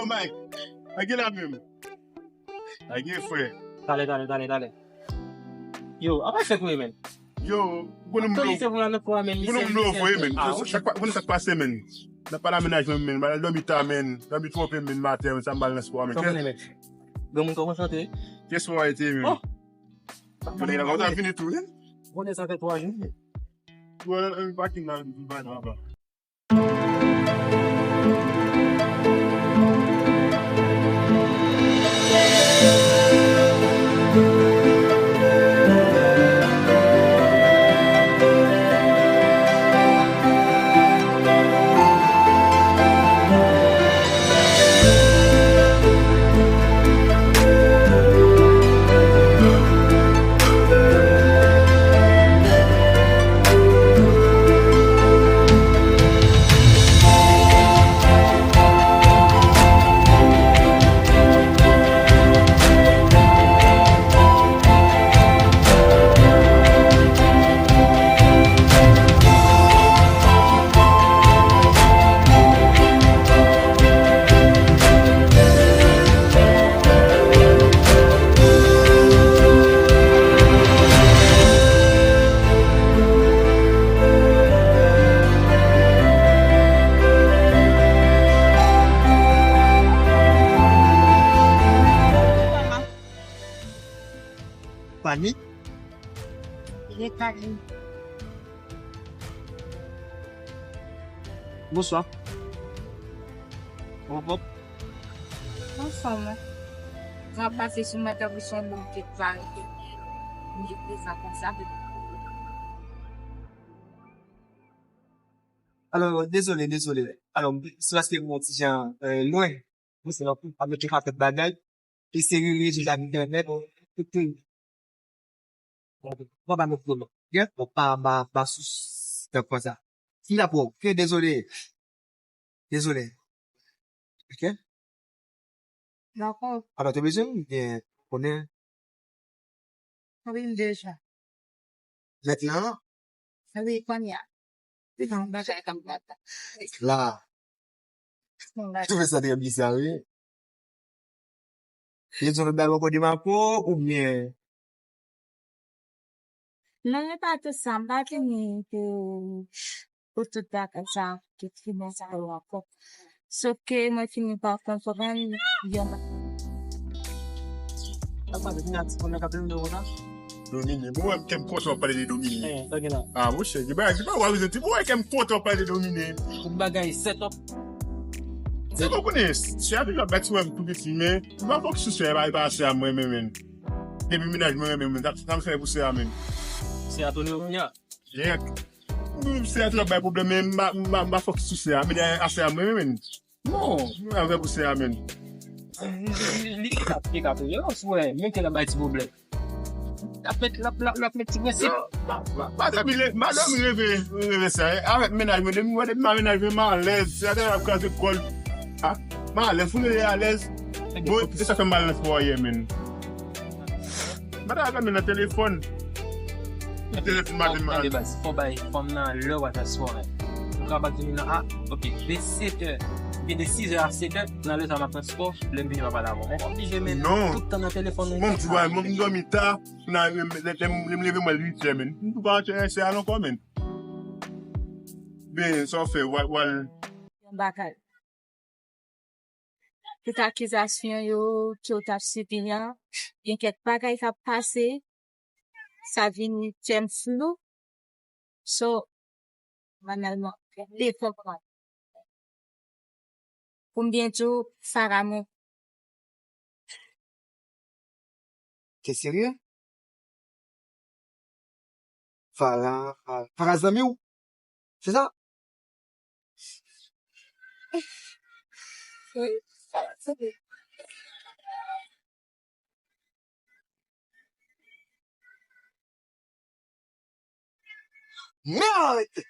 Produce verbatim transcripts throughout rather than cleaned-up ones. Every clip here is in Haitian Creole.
Mike, a gen la menm. A gen frè. Talè, talè, talè, talè. Yo, apa fèt ou ye, men? Yo, ou konnen m Tony, se pou la nan fwa, men. Ou konnen m love, men. Ah, ok. Sak pa, ou konnen sak pase, men. Nan pa la menaj mwen, men. Mal dòmi ta, men. Dòmi twonpe, men, maten, men. Sa m bal nan spò, men. Kòman, men? Granmoun, kòman sante? Kèso a ete, men? Oh! Konnen la, ou ta vini tou, wi. Konnen sa fè twa jou. Bon, pa ki nan, ba nan, ba. Fanny? Ye Fanny. Bonswa. Wop, wop. Anfòm, wi. Mwen ap pase sou mwen tankou se yon moun ki pa rete. Li prezan konsa. Alò, dezole, dezole. Alò, se paske mwen yon ti jan, euh, lwen. Mwen se yon ap mete pakèt bagay. Eseye rejwenn ak entènèt. Mwen pa met pwoblèm. Gen? Mwen pa, pa, pa sou s-, tank konsa. Si la pwòp. Ok, dezole. Dezole. Ok? Dakò. Alò, te bezwen m gen konnen? Wi, m deja. Mentnan? Wi, kounye a. Se yon bagay k ap bat. La. Yon bagay. Ou twouve sa trè bizar, wi. Yo di yon lòt bagay bò kote Marco, oubyen? Non, e pa tout sa. M pa vini pou, pou tout bagay sa, tout fimè sa yo ankò. Sòf ke mwen fini pa konprann yon ba- Apa de vin a ti moun nan k ap domine w la? Domine. Bon, wè m kè m kontan w ap pale de domine. Eh, sa gen la. Ah, monchè, gen bagay, gen bagay w ap di, bon, wè kè m kontan w ap pale de domine. Tout bagay set up. Se bon, konnen, sè a toujou ap bay ti wè m tou piti, men m pa fòk sou sè a, e pa, e pa sè a mwen renmen, men. Depi menaj mwen renmen, men, sa, sa m fè pou sè a, men. Sè a tounen ou kounye a? Jèk. Sè a toujou ap bay pwoblèm, men m pa, m pa, m pa fòk sou sè a, men dèyè a sè a mwen renmen. Non, mwen avè pou sè a, men. Li, li, li, li ka, li ka tounen, non, si w wè, men kè l ap bay ti pwoblèm. L ap met, l ap, l ap, l ap met ti prensip. Yo, ma, ma, madanm, li, madanm, li reve, li reve sa, eh. Avèk menaj mwen, depi mwen, depi m a menaj mwen, m alèz. Se atè l ap kraze kò l. Ah, m alèz, fou, li alèz. Bon, e sa fè m al nan spò yè, men. Madanm ap gade nan telefòn. Nan telefòn, madanm. Tande baz, fò bay fanm nan lè w a fè spò, men. Ou kapab di m nan, ah, ok, de sèt è, oubyen de sis è a sèt è, nan lè sa m ap fè spò, lè m vini m ap pale avè w. Mwen pa oblije, men, tout tan nan telefòn ou. Non. Mwen, m di, mwen, m dòmi ta, nan, lè, lè, lè m leve mwen uit è, men. M tou pa antre nan sè a ankò, men. Men, sa w fè, w al, w al. Yon bagay. Tout akizasyon yo ke w t ap sibi an, gen kèk bagay k ap pase, sa vin fè m flou. So, banalman, dekonprann. Pou m byen di w, Farah, mwen. Te serye? Farah, Farah, Farah zanmi w? Se sa? Wi, Farah zanmi m. Merde!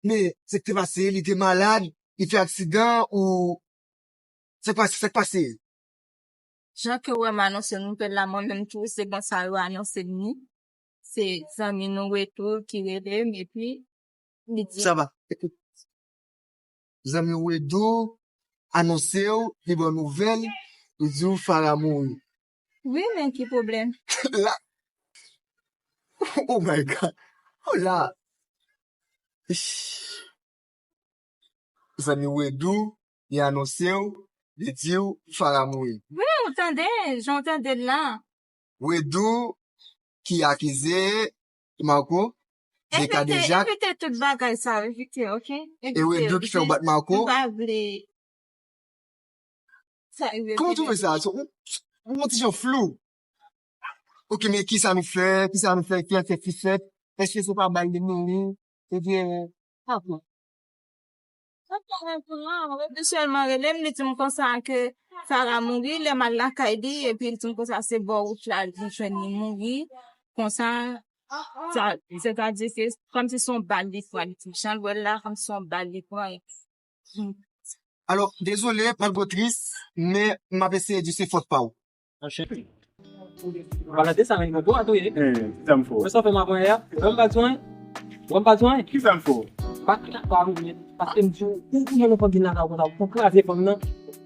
Men, sa k te pase, li te malad, li fè aksidan, ou sa k pase, sa k pase? Jan ke w wè m anonse nouvèl la, mwen menm tou, se konsa yo anonse m li. se zanmi nou Wedou ki rele m, epi li di. Sa va. Zanmi w Wedou anonse w, li ba w nouvèl, li di w Farah mouri. Wi, men ki pwoblèm? La. Oh my God. Oh la. Ish. Zanmi w Wedou, li anonse w, li di w Farah mouri. Wi, ou tande, jan w tande l la. Wedou ki akize Marco de kadejak. Evite tout bagay sa, evite, ok? E Wedou ki fè w bat Marco. M pa vle sa rive. Kòman w twouve sa? Ou, ou, ou yon ti jan flou. Ok, men kisa nou fè? Kisa nou fè? Ki fè ki fèt? Èske se pa bal li mouri? Ebyen, pa pran. Mwen pa gen kouran, Wedou sèlman rele m, li di m konsa ke Farah mouri, lè m al lakay li, epi li di m konsa se bò wout la li jwenn li mouri. Konsa, sa, sètadi se kòmsi se yon bal li pran, li di jan l wè l la, kòmsi se yon bal li pran. Alò, dezole, m ap gwo tris, men m ap eseye di se fòt pa w. Anchè. Ou pa gade sa, men mwen dwa touye. Eh, kisa m fè w? Mwen sa fè m aprann ya. Mwen pa di anyen. Mwen pa di anyen. Kisa m fè w? Pa, pa, men, paske m di w, ou, ou menm ou konn vin lakay ou konsa, ou konn kraze fanm nan.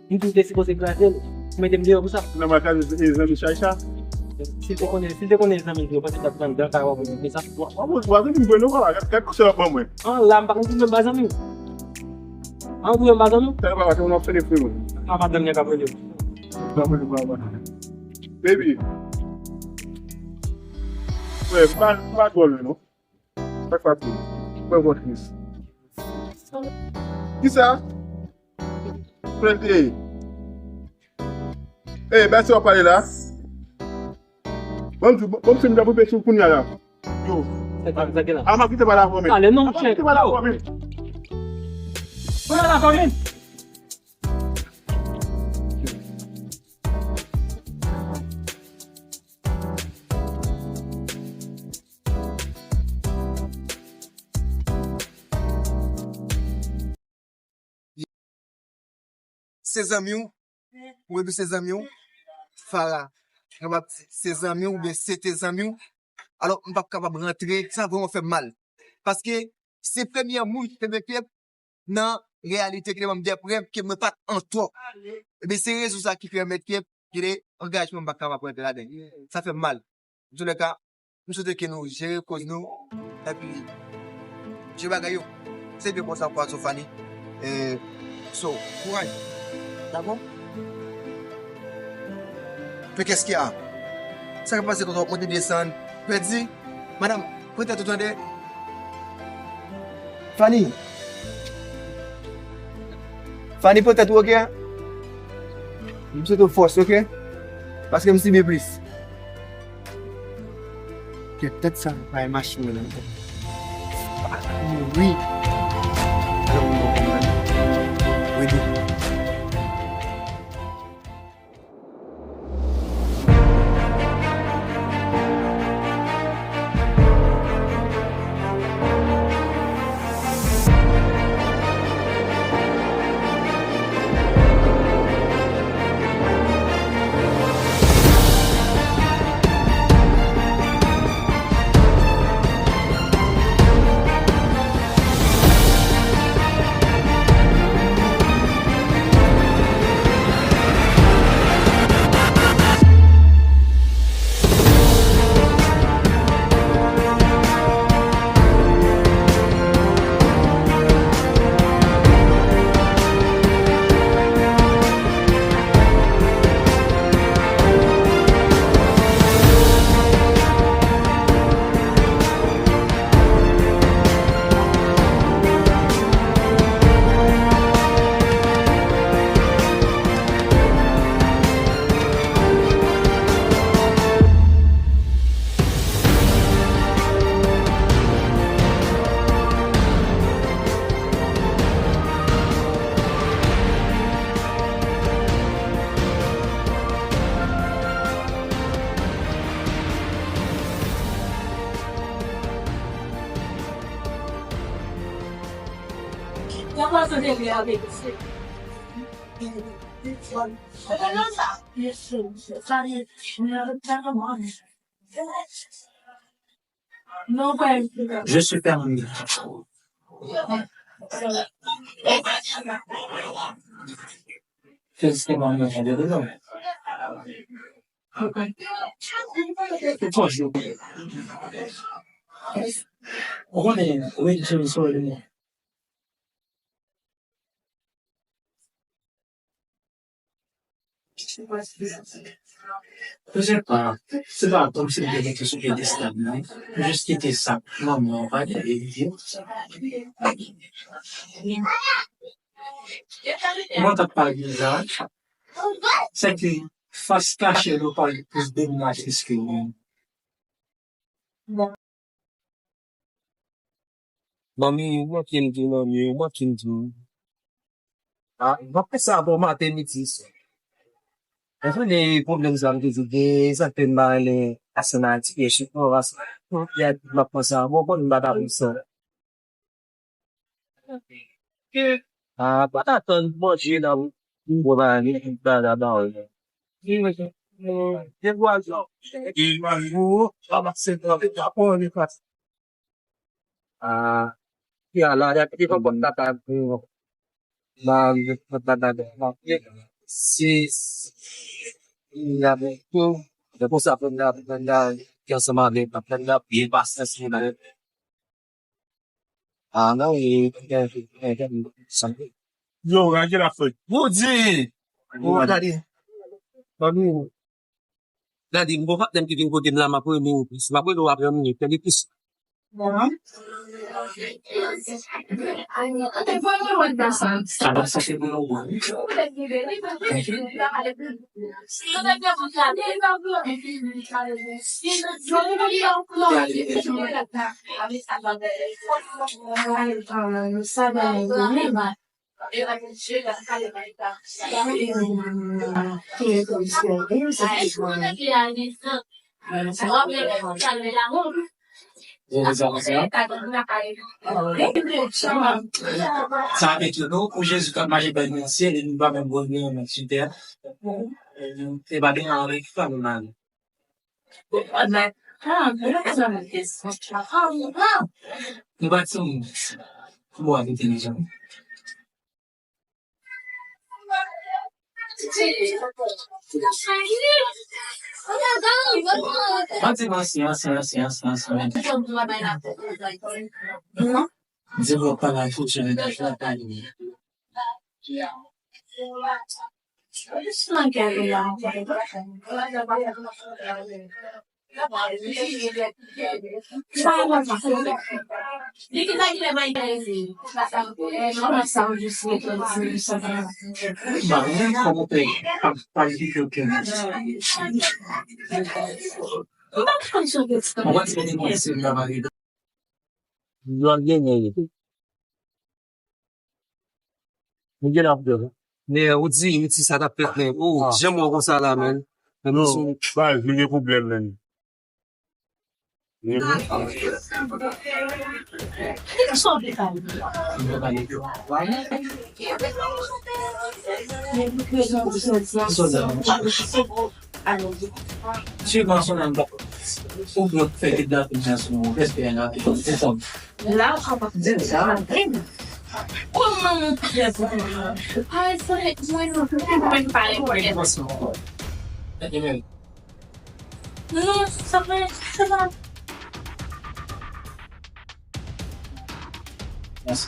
M di w te sipoze kraze l. Ou mete m deyò pou sa. Nan mwen kraze, e, zanmi Chacha. Si l te konnen, si l te konnen zanmi l, ou panse l t ap pran dan kay ou pou l fè sa? Wa, wa, wa, zanmi m, mwen, non, wa, gad, gad kouch w ap ban mwen. An la, m pa konn si mwen pa zanmi w. An, ou mwen pa zanmi w. Sa yo pa wè, se yon fè de fri, mwen. A, madanm nèg ap rele w. Baby. Wè, m pa, m pa dwòl, non. Sa k pase? Mwen bon tris. Kisa? Frè te ye. Ey, bèl sa w ap pale la. Bon, bon, bon, se m ta pou pèse w kounye a la. Yo. Sa ki, sa ki la? Ama kite pale avè w, men. Ale non, chèf. Ama kite pale avè w, men. Pale avè w, men. Se zanmi w, ou epi se zanmi w, Farah, kapab se zanmi w oubyen se te zanmi w, alò m p ap kapab rantre, sa vrèman fè m mal. Paske se premye moun ki te mete nan reyalite ki te ban m de prèv ke mwen pa t antò. Ebyen, se rezon sa ki pèmèt ke, ke de angajman m pa kapab rantre ladan. Sa fè m mal. Antoulèka, m swete ke nou jere koz nou, epi jere bagay yo. Se byen konsa pou Azo Fanny. E, so, kouraj. Dakò? Men kès ki a? Sa k ap pase konsa w ap monte desann? Pèdi? Madanm, pran tèt ou tande. Fanny. Fanny, pran tèt ou, oke? M swete w fòs, oke? Paske m sibi plis. Kèt tèt sa, bay machin nan. Wi. Wi. Je suis permis. Fais ce que moi, je veux. Ou konnen, wi, James, wi. Ou se pa, se pa kòmsi m te mete sou pyedestal mwen. Jis kite sa manman w pa gen. Mwen t ap pale deja. Se ke fas kache nou pale plis de mil atis ke mwen. Manmi, ou manke m di manmi, ou manke m di. Ah, m ap fè sa bon maten, midi, swa. Mwen konnen pwoblèm sa m toujou gen, sa k fè m pa renmen asanm a ti pye chik non, paske m ap fè sa bon, konn m pa ta fè sa. Ah, pa ta tann manje nan m, m bon bagay, m pa ta ba w. Gen dwa sa. Gen dwa sa. Ah, ki ala, y ap di konpòt tata pou mari, konpòt tata, si, si, y ap tou, se konsa pou n ap, pou n ap, ki ansanm avèk, pou n ap byen pase ansanm avèk. Ah, non, e, e, e, e, sa. Yo, gade la fèt. Bondye! Oh, gade. Manmi, gade, m gon patnè m ki vin kote m la, m ap rele w plis. M ap rele w apre yon minit, tande plis. Sa va, sa se pou nou. Sa vle di nou, pou Jezi k ap mache bay nan syèl, e nou pa menm gwo grenn nan sou tè a. E pa gen anyen ki pa nou nan. Nou pa ti moun. Bon, ak entèlijan. Mwen di mwen si, ansi, ansi, ansi, ansi. Di mwen pa la fout se menaj la pa li. Yo ap genyen yo. Mwen gen ap de. Men ou di, ou di sa t ap fèt, men ou janm wè konsa la, men. Men nou sou. Baz, nou gen pwoblèm, men. Swivan sou nan bak. Ou vle fè kidnapin nan sou respè nan telefòn. La, w kapab di sa, men kòman nou fè pou nou? Ay, frè, mwen, nou, mwen pa rekonèt. Non, sa fè, se pa. Mèsi.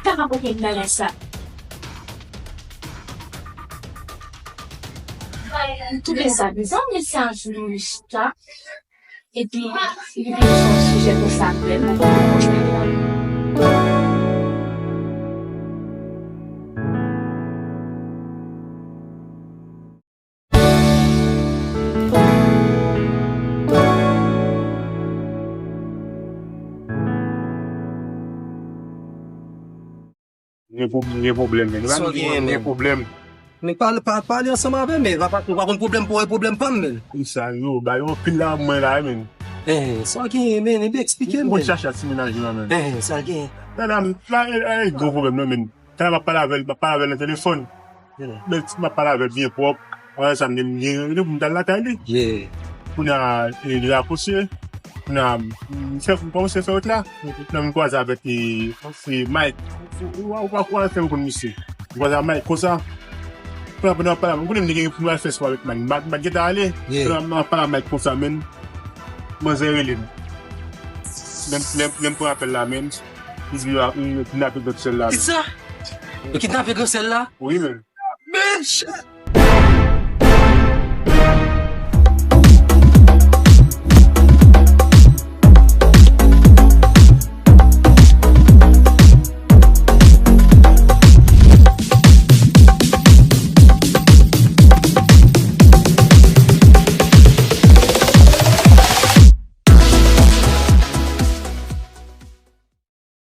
Kaka pou gen bagay sa. Tout sa, mezanmi, sa, jounalista. Epi, epi, se yon sijè konsa vrèman. Gen pwob-, gen pwoblèm, men. Nou pa gen pwoblèm, men gen pwoblèm. Men pale, pa, pale ansanm avè m, men. Pa, pa, pa konn pwoblèm pou wè pwoblèm pa m, men. Kisa yo, ba yo anpil la, mwen la, men. Eh, sa w genyen, men, epi eksplike m, Mwen men. Chacha ti menaj la, men. Eh, sa w genyen. Nan, nan, la, e, e, gwo pwoblèm, non, men. Talè m ap pale avè l, m ap pale avè l nan telefòn. Yeah. Men, m ap pale avè l byen pwòp. Apre sa, m di, m gen, m di, m t al lakay li. Yeah. Kounye a, e, li rapouse. Kounye a, m fè, m kòmanse fè wout la. Kounye a, m kwaze avèk, e, e, Mike. Ou, ou, ou, ou pa kwè fè m konn misye. M kwaze avèk Mike konsa. Kounye a, pandan m ap pale, m konnen m te gen pou m al fè spò avèk Mike. M pa, m pa t gentan ale. Yeah. Pandan m ap pale avèk Mike konsa, men, manzè rele m. Lè m, lè m, lè m pran apèl la, men, li di, "Ah, m kidnape grandsè la." Kisa? Yo kidnape grandsè la? Wi, men. Men, chat!